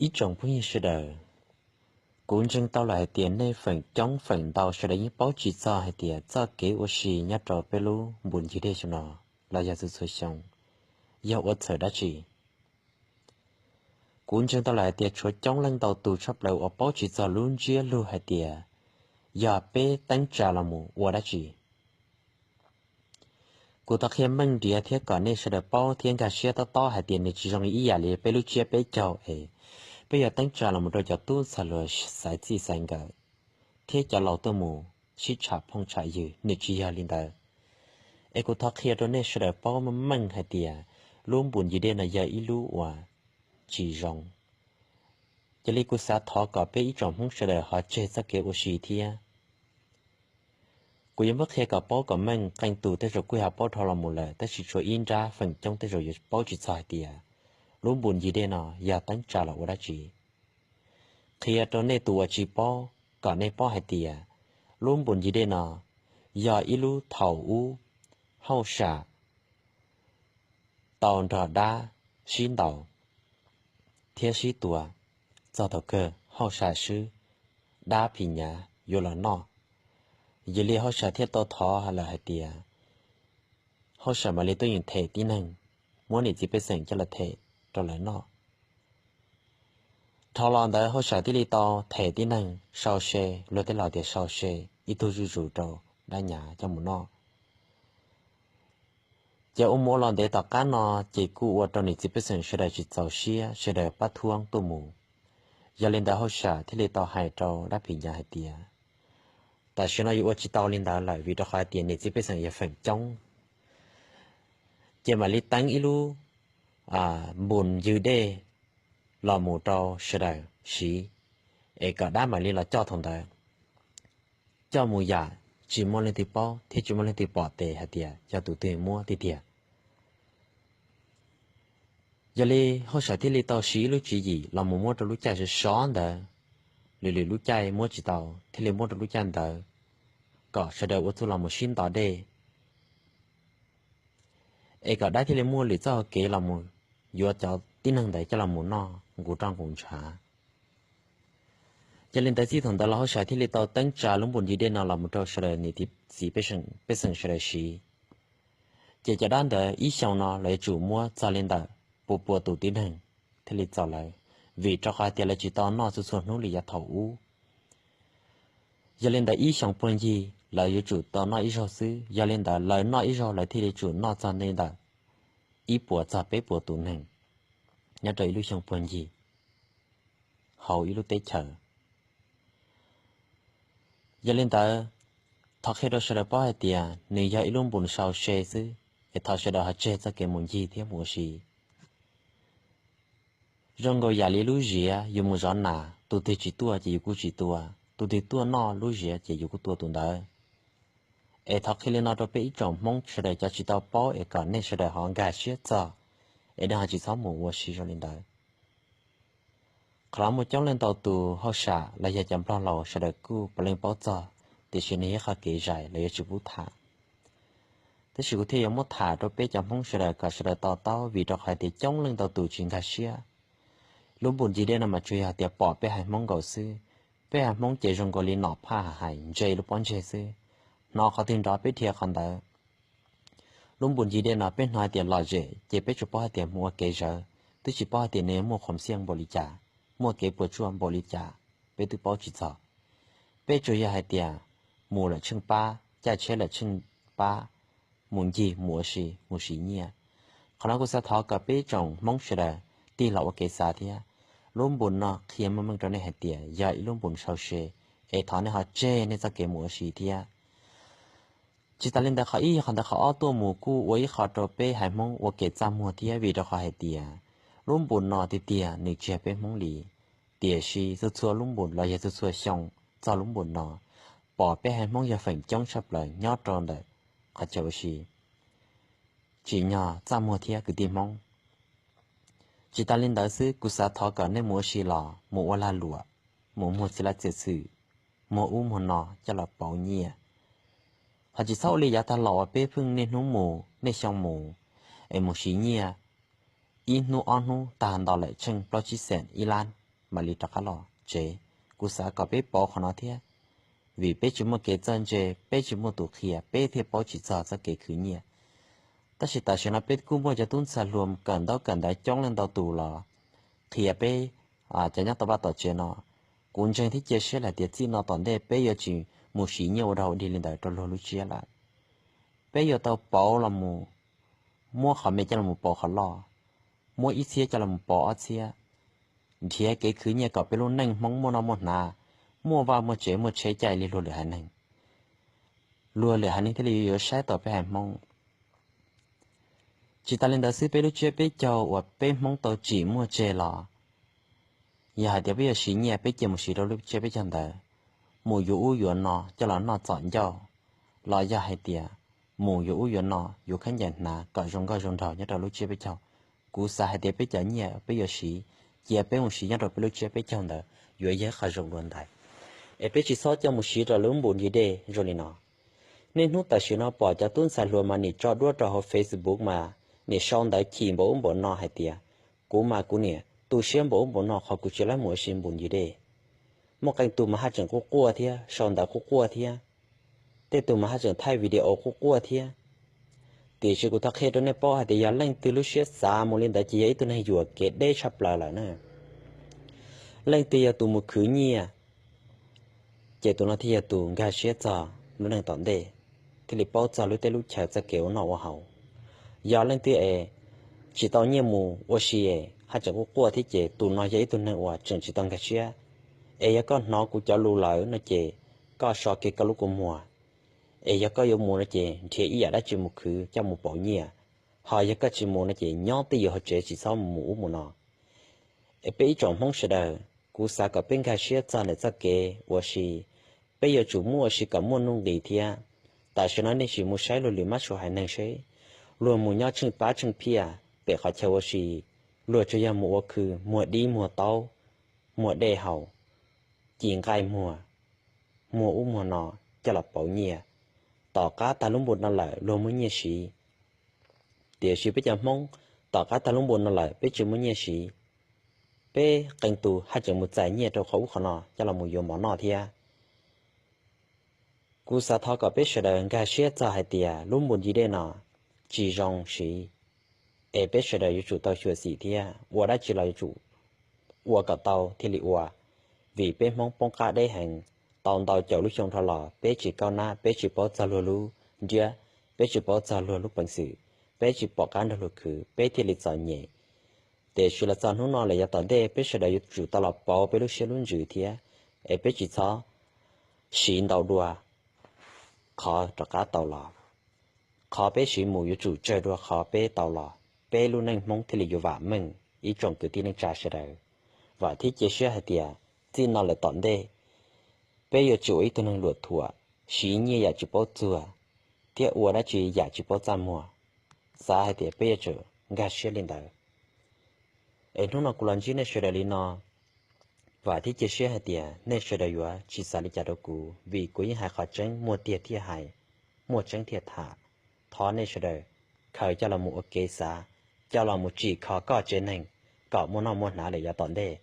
Ib tsoom phooj ywg sawv daws, kuv ntseeg tau lawm hais tias nej feem coob feem ntau sawv daws yeej paub tsis txog hais tias txoj kev ua si nyob rau peb lub npun ncig dej xyoo no los yog txhua txhua xyoo yog ua txhawm dab tsi. Kuv ntseeg tau lawm hais tias tshuav coob leej ntau tus tshaj plaws uas paub tsis txog lub ntsiab lus hais tias yog peb teeb tsa los mus ua dab tsi. Kuv thov qhia meej nriav thiab kom nej sawv daws paub thiab nkag siab tob tob hais tias nws tsis zoo ib yam li peb lub tsiab peb caug es peb yog teeb tsa los mus rau cov tub ntxhais hluas xaiv txij xaiv nkawm thiab cov laus tuaj mus sib tsham phooj tsham ywg, nws tsis yog li ntawd. Es kuv thov qhia rau nej sawv daws paub meej meej hais tias lub npun ncig dej no yog ib lub uas tsis zoo. Cia li kuv xav thov kom peb ib tsoom Hmoob sawv daws ho tseg txoj kev ua si thiab. Kuv yuav muab qhia kom paub kom meej, qee tus tej zaum kuj ho paub dhau los mus lawm, tab sis tshuav ib nrab feem coob tej zaum yuav paub tsis txog hais tias lub npun ncig dej no yog teeb tsa los ua dab tsi. Qhia rau nej tus uas tsis paub kom nej paub hais tias lub npun ncig dej no yog ib lub thaum ub hauj sam tau nrog dab sib ntaus thiab sib tua, txog thaum kawg hauj sam swb, dab phim nyav yuav los noj. Yog li hauj sam thiaj tau thov lawm hais tias hauj sam mam li tuaj yeem them tib neeg, muab niam txiv pej xeem coj los them rau lawv noj. Dhau los ntawd hauj sam thiaj li tau them tib neeg sau se, luag tej laus tias sau se, ib tug zuj zus rau dab nyav coj mus noj. Ces ua mus ua los ntev tom qab no ces kuj ua rau niam txiv pej xeem sawv daws tsis txaus siab, sawv daws pab thuab tuaj mus. Yog li ntawd hauj sam thiaj li tau hais rau dab phim nyav hais tias tam sim no yuav ua tsis tau li ntawd lawm, vim rau qhov hais tias niam txiv pej xeem yog feem coob, ces mam li teeb ib lub npun ncig dej los mus rau sawv daws siv, es kom dab mam li los coj thaum ntawd. Coj mus yam tsis muaj leej twg paub thiab tsis muaj leej twg pom tes hais tias yog tus twg muab tiag tiag. Yog li hauj sam thiaj li tau siv ib lub tswv yim los mus muab rau lub caij sov sov ntawd, lwm lwm lub caij muab tsis tau thiaj li muab rau lub caij ntawd, kom sawv daws ua txuj los mus sib ntaus dej, es kom dab thiaj li muaj lwm txoj hau kev los mus yuav cov tib neeg ntawd coj los mus noj nqus roj nqus ntshav. Yog li ntawd txij thaum ntawd los hauj sam thiaj li tau teeb tsa lub npun ncig dej no los mus rau sawv daws niam txiv pej xeem sawv daws siv. Ces cov dab ntawd ib xyoo no lawv yuav tsum muab txog li ntawm pua pua tus tib neeg thiaj li txaus lawv, vim rau qhov hais tias lawv tsis tau noj txhua txhua hnub li yav thaum ub. Yog li ntawd ib xyoo puag ncig lawv yuav tsum tau noj ib zaug xwb, yog li ntawd lawv noj ib zaug lawv thiaj li tsum noj txog li ntawm ib puas txog peb puas tus neeg nyob rau ib lub xyoo puag ncig hauv ib lub teb chaws. Yog li ntawd, thov qhia rau sawv daws paub hais tias nws yog ib lub npun sau se xwb, es thov sawv daws ho tseg txoj kev mus ncig thiab mus ua si. Zoo nkaus yam li lub ziav yus mus zov nas, tus twg tsis tuaj ces yus kuj tsis tua, tus twg tuaj noj lub ziav ces yus kuj tua tus ntawd. Es thov qhia li no rau peb ib tsoom Hmoob sawv daws cov tsis tau paub es kom nej sawv daws ho nkag siab txog, es nej ho tsis txhob mus ua si zoo li ntawd. Qhov no muaj coob leej ntau tus hauj sam los yog cov nplog laus sawv daws kuj puav leej paub txog, tiam sis nws yog qhov kev zais lawv yuav tsis pub tham. Tab sis kuv thiaj yuav muab tham rau peb cov Hmoob sawv daws kom sawv daws to taub, vim rau qhov tias coob leej ntau tus tsis nkag siab. Lub npun ncig dej no mas tsuas yog hais tias pom peb haiv Hmoob nkaus xwb. Peb haiv Hmoob ces zoo nkaus li nom phaj hais ntse lub pob ntseg xwb, hnov qhov twg nrov peb dhia qhov ntawd. Lub npun ncig dej no peb hnov hais tias lom zem ces peb tsuas paub hais tias mus ua kev zawv, twb tsis paub hais tias nws muaj qhov xiaj npaum li cas, muaj kev puas tsuaj npaum li cas, peb twb paub tsis txog. Peb tsuas yog hais tias mus lawm tsheej pab, caij tsheb lawm tsheej pab, mus ncig mus ua si mus siv nyiaj. Qhov no kuv xav thov kom peb tsoom Hmoob sawv daws tig los ua kev xav thiab. Lub npun no qhia meej meej rau nej hais tias yog ib lub npun sau se, es thov nej ho tseg nej txoj kev mus ua si thiab. Tsis tas li ntawd qhov ib yog qhov ntawd, qhov ob tuaj mus kuj ua ib qho rau peb haiv Hmoob ua kev txaj muag thiab, vim rau qhov hais tias lub npun no tiag tiag nws tsis yog peb Hmoob li, tiam sis txhua txhua lub npun los yog txhua txhua xyoo txog lub npun no pom peb haiv Hmoob yog feem coob tshaj plaws nyob rau ntawm qhov chaw ua si, tsim nyog txaj muag thiab kwv tij Hmoob. Tsis tas li ntawd xwb, kuv xav thov kom nej mus ua si los mus ua lag luam, mus muag txiv laj txiav txwm, muag ub muag no coj los pauv nyiaj. Ho tsis txhob ua li yav tag los uas peb pheej niaj hnub mus niaj xyoo mus, es mus siv nyiaj ib hnub ob hnub tag nto lawm tsheej plaub tsib xees ib lab. mam li rov qab los tsev. Kuv xav kom peb pauv qhov no thiab, vim peb tsis muaj kev txawj ntse, peb tsis muaj tus qhia, peb thiaj paub tsis txog txoj kev khwv nyiaj. Tab sis tam sim no peb kuj muaj cov tub ntxhais hluas kawm ntaub kawm ntawv coob leej ntau tus los qhia peb cov nyob tom vaj tom tsev no. Kuv ntseeg thiab cia siab hais tias txij no tom ntej peb yuav tsis mus siv nyiaj ua dog ua dig li ntawd rau luag lub tsiab lawm. Peb yuav tau pauv los mus, muab qhov me coj los pauv qhov loj, muab ib txhiab coj los pauv ob txhiab, nrhiav kev khwv nyiaj kom peb lub neej Hmoob muaj noj muaj hnav, muaj vaj muaj tsev muaj tsheb caij li luag lwm haiv neeg. Luag lwm haiv neeg thiaj li yuav saib taus peb haiv Hmoob. Tsis tas li ntawd xwb, peb lub tsiab peb caug uas peb Hmoob tau tsim muaj tseg los, yog hais tias peb yuav siv nyiaj peb cia mus siv rau lub tsiab peb caug ntawd, mus yuav ub yuav no coj los noj txom ncauj, los yog hais tias mus yuav ub yuav no yuav khaub ncaws hnav kom zoo nkauj zoo nraug nyob rau lub tsiab peb caug, kuv xav hais tias peb cov nyiaj peb yuav siv, cia peb mus siv nyob rau peb lub tsiab peb caug ntawd yuav yog qhov zoo dua ntais. Es peb tsis txhob coj mus siv rau lub npus nrig dej zoo li no. Niaj hnub tam sim no pom cov tub ntxhais hluas mas nim tso duab rau hauv Facebook mas nim sau ntawv chim npaum ub npaum no hais tias, kuv mas kuv niam tu siab npaum ub npaum no qhov kuv tsis laib mus ua si npus nrig dej. Muaj qee tus mas haj tseem quaj quaj thiab, sau ntawv quaj quaj thiab. Tej tus mas haj tseem thaij video quaj quaj thiab. Tiam sis kuv thov qhia rau nej paub hais tias yog leej twg lub siab xav mus li ntawd ces yog ib tug neeg yuam kev deb tshaj plaws lawm na. Leej twg yog tus mus khwv nyiaj, ces tus no thiaj yog tus nkag siab txog lub neej tom ntej, thiaj li paub txog lub teb lub chaw txoj kev ua noj ua haus. Yog leej twg es tsis tau nyiaj mus ua si es haj tseem quaj quaj thiab ces tus no yog ib tug neeg uas tseem tsis tau nkag siab. Es yog koj hnov kuv cov lus lawm no ces koj so kiag koj lub kua muag. Es yog koj yuav mus no ces nrhiav ib yam dab tsi mus khwv coj mus pauv nyiaj. Ho yog koj tsis mus no ces nyob twj ywm hauv tsev tsis txhob mus ub mus no. Es peb ib tsoom Hmoob sawv daws, kuv xav kom peb nkag siab txog ntawm txoj kev ua si. Peb yuav tsum muaj ua si kom muaj nuj nqis thiab. Tam sim no nej sim mus saib luag lwm mab suav haiv neeg seb, luag mus nyob tsheej pab tsheej phiaj pem qhov chaw ua si, luag tsuas yog mus ua khw muag dib muag taub, muag dej haus, ci nqaij muag, muag ub muag no coj los pauv nyiaj. Tom qab tag lub npus no lawm luag muaj nyiaj siv. Tiam sis peb cov Hmoob, tom qab tag lub npus no lawm peb tsis muaj nyiaj siv. Peb qee tus haj tseem mus txais nyiaj rau qhov ub qhov no coj los mus yuav mov noj thiab. Kuv xav thov kom peb sawv daws nkag siab txog hais tias lub npus nrig dej no tsis zoo siv, es peb sawv daws yuav tsum tau xyuam xim thiab ua dab tsi los yuav tsum ua kom tau thiaj li ua. Vim peb Hmoob poob qab deb heev, tau ntau caum lub xyoo dhau los peb tsis kaub nab, peb tsis paub txog luag lub nriab, peb tsis paub txog luag lub peev xwm, peb tsis pom qab nrog luag khwv, peb thiaj li txom nyem. Tiam sis los txog hnub no lawm yav tom ntej peb sawv daws yuav tsum tau los pauv peb lub siab lub ntsws thiab, es peb tsis txhob siv ntau dua qhov rov qab tau los. Qhov peb siv mus yuav tsum tsawg dua qhov peb tau los, peb lub neej Hmoob thiaj li yuav vam meej. Ib tsoom kwv tij neej tsa sawv daws, vam thiab cia siab hais tias txij no lawm tom ntej peb yuav tsis ua ib tug neeg luam thuam, siv nyiaj yam tsis paub txuag, thiab ua dab tsi yam tsis paub txaj muag. Xav hais tias peb yuav tsum nkag siab li ntawd. Es hnub no kuv los ntsib nej sawv daws li no, vam thiab cia siab hais tias nej sawv daws yuav tsis xav li cas rau kuv, vim kuv yeej hais qhov tseeb, muaj tiag thiaj hais, muaj tseeb thiaj tham. Thov nej sawv daws khaws coj los mus ua kev xav, coj los mus tsim kho koj tsev neeg kom muaj noj muaj hnav lawm yav tom ntej.